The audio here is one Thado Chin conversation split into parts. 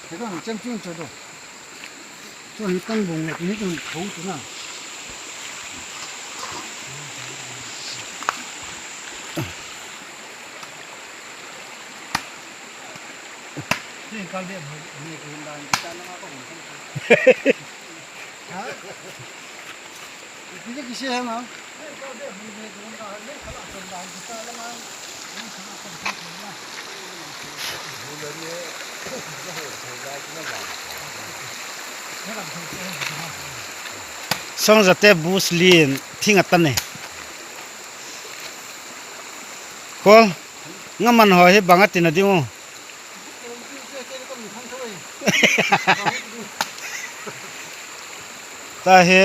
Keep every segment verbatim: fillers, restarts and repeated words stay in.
He kan chem chung cho do. Cho hi kan bung le hi kan tho tu na. Hi kan le me ko dan kita na ko. Ha? Kisi kisi hai ma. Song jate bus lin thing atan e. Ko nga man ho hi bang ati na ding u. Ta hi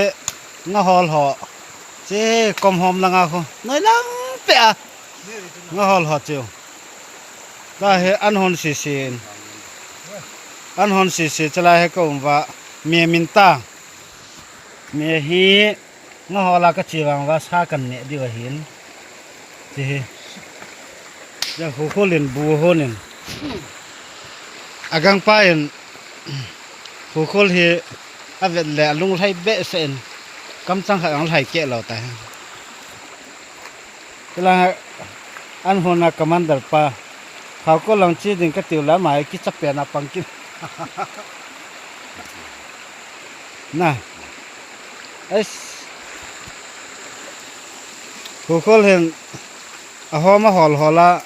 nga hol ho. Che kom hom langa khu. Noi lang pe a. Nga hol ho chu. Ta hi an hon si si. An hon si si chala he ko um va. Me min ta. Me hi nga hol a ka chi vang va sa kan ne di va hin. Ti hi. Ya khu khu lin bu ho nin. A gang pa in. Khu khu hi a vet le a lung lhai be se in. Kam chang kha ang lhai ke lo ta. Tilang an hona commander pa. Khau ko lang chi ding ka tiu la mai ki chap pe na pang ki. Na. Ais. Khu khu hin a hom a hol hol a.